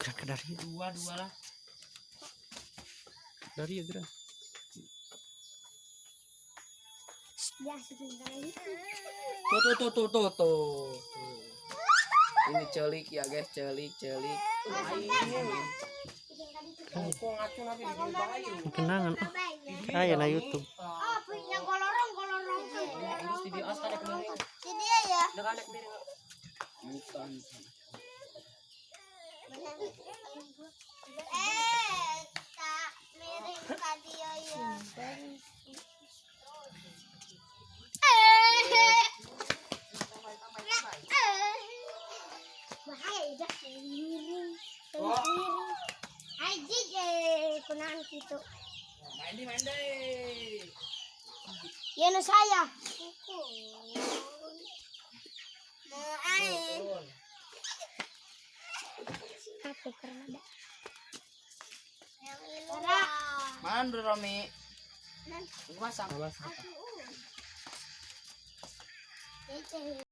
Gerak ke dari. Dua dua lah. Dari ya gerak. Ya, sebentar lagi. Tuh tuh tuh tuh tuh tuh. Ini celik ya, guys, celik celik. Kenangan. Kayak na YouTube. Oh, punya golorong, golorong. Terus di atas ada kemarin. Si dia ya. Udah kan miring. Bukan. Eh, tak miring tadi ya. Eh. Bahaya ya, miring. Miring. Aji, eh, kunaan gitu. Main di, main deh. Ya, nu saya. Mau air. Aku karena ada. Mana Bro Romi? Masak. Masak. Aku.